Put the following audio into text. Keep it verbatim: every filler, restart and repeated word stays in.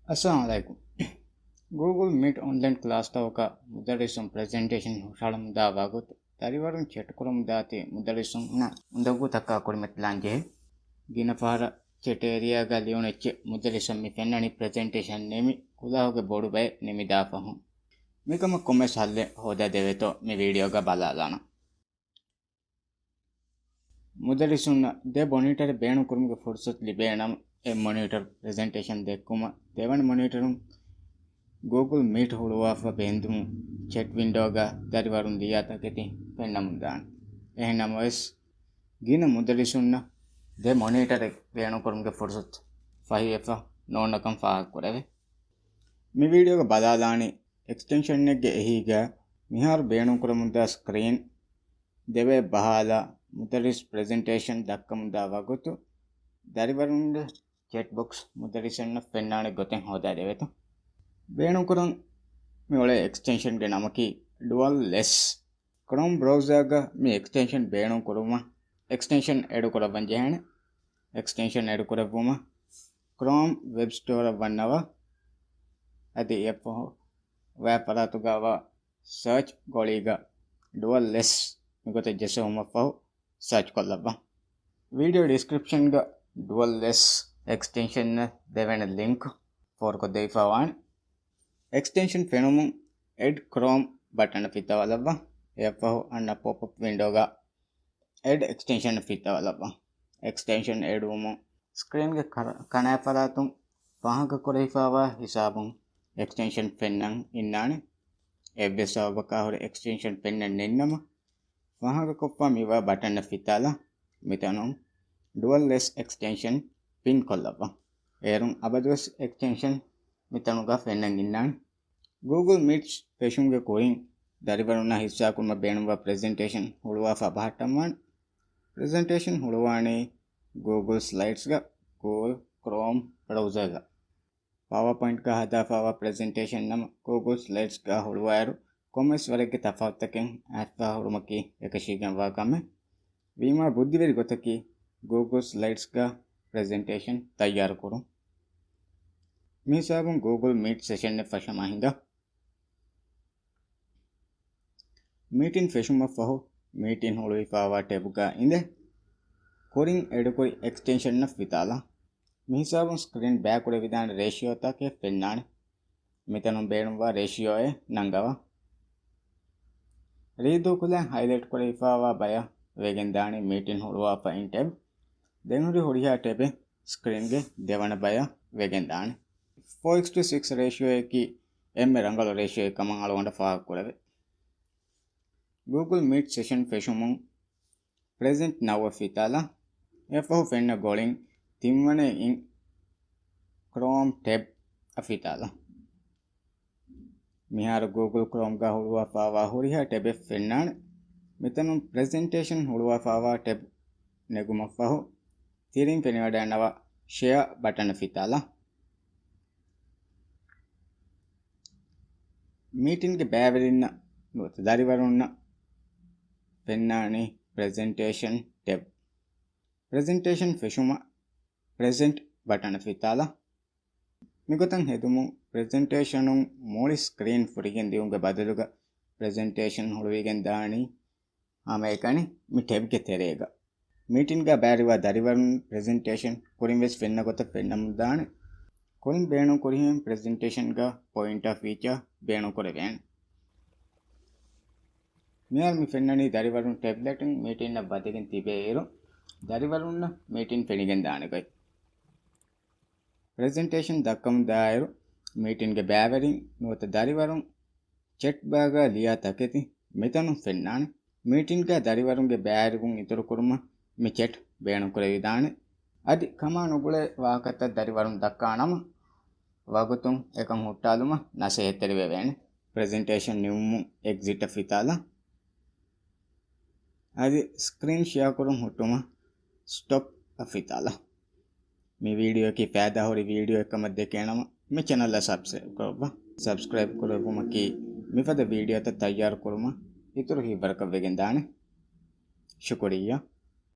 އައްސަލާމު ޢަލައިކުމް. ގޫގުލް މީޓް އޮންލައިން ކްލާސްތަކަކަށް މުދައްރިސުން ޕްރެޒެންޓޭޝަން ހުށަހަޅަމުންދާ ވަގުތު، ދަރިވަރުން ޗެޓްކުރަމުންދާތީ މުދައްރިސުންނަށް އުނދަގޫތަކާ ކުރިމަތިލާން ޖެހޭ. ގިނަ ފަހަރަށް ޗެޓް އޭރިއާގަ ލިޔުނު އެއްޗެއް މުދައްރިސަށް މި ފެންނަނީ ޕްރެޒެންޓޭޝަން ނިމި ކުލާހުގެ ބޮޑު ބައެއް ނިމިދާ ފަހުން. މިކަމަށް ކޮންމެސް ހައްލެއް ހޯދާ ދެވޭތޯ މި ވީޑިއޯގަ ބަލާލާނަން. މުދައްރިސުންނަށް ދެ މޮނީޓަރެއް ބޭނުންކުރުމުގެ ފުރުސަތު ލިބޭނަމަ، އެއް މޮނީޓަރު ޕްރެޒެންޓޭޝަން ދެއްކުމަށް، ދެވަނަ މޮނީޓަރުން ގޫގުލް މީޓް ހުޅުވާފަ ބޭންދުމުން ޗެޓް ވިންޑޯގަ ދަރިވަރުން ލިޔާ ތަކެތި ފެންނަމުންދާނެ. އެހެންނަމަވެސް، ގިނަ މުދައްރިސުންނަށް ދެ މޮނީޓަރެއް ބޭނުންކުރުމުގެ ފުރުސަތު ފަހިވެފަ ނޯންނަކަން ފާހަގަކުރެވޭ. މި ވީޑިއޯގަ ބަލާލާނީ އެކްސްޓެންޝަނެއްގެ އެހީގަ މިހާރު ބޭނުންކުރަމުންދާ ސްކްރީން ދެބައި ބަހާލާ މުދައްރިސް ޕްރެޒެންޓޭޝަން ދައްކަމުންދާ ވަގުތު، ދަރިވަރުންގެ ޗެޓް ބޮކްސް މުދައްރިސުންނަށް ފެންނާނެ ގޮތެއް ހޯދާ ދެވޭތޯ. ބޭނުންކުރަން މި އުޅޭ އެކްސްޓެންޝަންގެ ނަމަކީ ޑުއަލް އެސް. ކްރޯމް ބްރައުޒާގަ މި އެކްސްޓެންޝަން ބޭނުން ކުރުމަށް، އެކްސްޓެންޝަން އެޑު ކުރައްވަން ޖެހޭނެ. އެކްސްޓެންޝަން އެޑު ކުރެއްވުމަށް، ކްރޯމް ވެބް ސްޓޯރަށް ވަންނަވާ. އަދި އެއަށްފަހު ވާ ފަރާތުގައިވާ ސާޗް ގޮޅީގަ ޑުއަލް އެސް މިގޮތަށް ޖެއްސެވުމަށްފަހު ސާޗް ކޮށްލައްވާ. ވީޑިއޯ ޑިސްކްރިޕްޝަންގަ ޑުއަލް އެސް އެކްސްޓެންޝަންއަށް ދެވޭނެ ލިންކް ފޯރުކޮށްދެވިފައިވާނެ. އެކްސްޓެންޝަން ފެނުމުން އެޑް ކްރޯމް ބަޓަނަށް ފިތައްވާލައްވާ. އެއަށްފަހު އަންނަ ޕޮޕް އަޕް ވިންޑޯގަ އެޑް އެކްސްޓެންޝަން ފިތައްވާލައްވާ. އެކްސްޓެންޝަން އެޑުވުމުން ސްކްރީންގެ ކަރ-، ކަނާތް ފަރާތުން ފާހަގަކުރެވިފައިވާ ހިސާބުން އެކްސްޓެންޝަން ފެންނަން އިންނާނެ. އެއްވެސް ސަބަބަކާ ހުރެ އެކްސްޓެންޝަން ފެންނަން ނެތްނަމަ، ފާހަގަކޮށްފަ މިވާ ބަޓަނަށް ފިތާލާ، މިތަނުން ޑުއަލް އެސް އެކްސްޓެންޝަން ޕިން ކޮށްލައްވާ. އޭރުން އަބަދުވެސް އެކްސްޓެންޝަން މިތަނުގަ ފެންނަން އިންނާނެ. ގޫގުލް މީޓްސް ފެށުމުގެ ކުރިން ދަރިވަރުންނާ ހިއްސާކުރުމަށް ބޭނުންވާ ޕްރެޒެންޓޭޝަން ހުޅުވާފަ ބަހައްޓަންވާނެ. ޕްރެޒެންޓޭޝަން ހުޅުވާނީ ގޫގުލް ސްލައިޑްސްގަ، ގޫގުލް ކްރޯމް ބްރައުޒާގަ. ޕަވަރ ޕޮއިންޓްގަ ހަދާފައިވާ ޕްރެޒެންޓޭޝަން ނަމަ، ގޫގުލް ސްލައިޑްސްގަ ހުޅުވާއިރު، ކޮންމެސް ވަރެއްގެ ތަފާތުތަކެއް އައިސްފަ ހުރުމަކީ އެކަށީގެންވާ ކަމެއް. ވީމާ ބުއްދިވެރި ގޮތަކީ ގޫގުލް ސްލައިޑްސްގަ ޕްރެޒެންޓޭޝަން ތައްޔާރުކުރުން. މިހިސާބުން ގޫގުލް މީޓް ސެޝަންއެއް ފަށަމާ ހިނގާ. މީޓިން ފެށުމަށްފަހު، މީޓިން ހުޅުވިފައިވާ ޓެބުގަ އިނދެ، ކުރިން އެޑުކުރި އެކްސްޓެންޝަންއަށް ފިތާލާ. މިހިސާބުން ސްކްރީން ބައިކުރެވިދާނެ ރޭޝިއޯތަކެއް ފެންނާނެ. މިތަނުން ބޭނުންވާ ރޭޝިއޯއެއް ނަންގަވާ. ރީއްދޫކުލައިން ހައިލައިޓް ކުރެވިފައިވާ ބަޔަށް ވެގެންދާނީ މީޓިން ހުޅުވާފައިން ޓެބް. ދެންހުރި ހުރިހާ ޓެބެއް ސްކްރީންގެ ދެވަނަ ބަޔަށް ވެގެންދާނެ. ފޯ އިސްޓު ސިކްސް ރޭޝިއޯއަކީ އެންމެ ރަނގަޅު ރޭޝިއޯއެއް ކަމަށް އަޅުގަނޑަށް ފާހަގަކުރެވޭ. ގޫގުލް މީޓް ސެޝަން ފެށުމުން ޕްރެޒެންޓް ނައުއަށް ފިތާލާ. އެއަށްފަހު ފެންނަ ގޮޅިން ތިންވަނައިން ކްރޯމް ޓެބް އަށް ފިތާލާ. މިހާރު ގޫގުލް ކްރޯމްގަ ހުޅުވާފައިވާ ހުރިހާ ޓެބެއް ފެންނާނެ. މިތަނުން ޕްރެޒެންޓޭޝަން ހުޅުވާފައިވާ ޓެބް ނެގުމަށްފަހު، ތިރިން ފެނިވަޑައިންނަވާ ޝެއާ ބަޓަނަށް ފިތާލާ. މީޓިންގެ ބައިވެރިންނަށް ނުވަތަ ދަރިވަރުންނަށް ފެންނާނީ ޕްރެޒެންޓޭޝަން ޓެބް. ޕްރެޒެންޓޭޝަން ފެށުމަށް ޕްރެޒެންޓް ބަޓަނަށް ފިތާލާ. މިގޮތަށް ހެދުމުން ޕްރެޒެންޓޭޝަނުން މުޅި ސްކްރީން ފުރިގެން ދިއުމުގެ ބަދަލުގަ ޕްރެޒެންޓޭޝަން ހުޅުވިގެން ދާނީ ހަމައެކަނި މި ޓެބްގެ ތެރޭގަ. މީޓިންގަ ބައިވެރިވާ ދަރިވަރުން ޕްރެޒެންޓޭޝަން ކުރިން ވެސް ފެންނަ ގޮތަށް ފެންނަމުންދާނެ. ކުރިން ބޭނުން ކުރިހެން ޕްރެޒެންޓޭޝަންގަ ޕޮއިންޓާ ފީޗާ ބޭނުން ކުރެވޭނެ. މިހާރު މި ފެންނަނީ ދަރިވަރުން ޓެބްލެޓުން މީޓިންއަށް ވަދެގެން ތިބޭ އިރު، ދަރިވަރުންނަށް މީޓިން ފެނިގެން ދާނެ ގޮތް. ޕްރެޒެންޓޭޝަން ދައްކަމުން ދާއިރު، މީޓިންގެ ބައިވެރިން ނުވަތަ ދަރިވަރުން ޗެޓް ބާގަ ލިޔާ ތަކެތި މިތަނުން ފެންނާނެ. މީޓިންގަ ދަރިވަރުންގެ ބައިވެރިވުން އިތުރުކުރުމަށް މި ޗެޓް ބޭނުންކުރެވިދާނެ. އަދި ކަމާ ނުގުޅޭ ވާހަކަތައް ދަރިވަރުން ދައްކާނަމަ، ވަގުތުން އެކަން ހުއްޓާލުމަށް ނަސޭހަތްތެރިވެވޭނެ. ޕްރެޒެންޓޭޝަން ނިމުމުން އެގްޒިޓަށް ފިތާލާ. އަދި ސްކްރީން ޝެއާކުރުން ހުއްޓުމަށް ސްޓޮޕް އަށް ފިތާލާ. މި ވީޑިއޯއަކީ ފައިދާހުރި ވީޑިއޯއެއްކަމަށް ދެކޭނަމަ، މި ޗެނަލްއަށް ސަބްސްކްރައިބް ކުރައްވާ. ސަބްސްކްރައިބް ކުރެއްވުމަކީ މިފަދަ ވީޑިއޯތައް ތައްޔާރުކުރުމަށް އިތުރު ހިތްވަރަކަށް ވެގެންދާނެ. ޝުކުރިއްޔާ.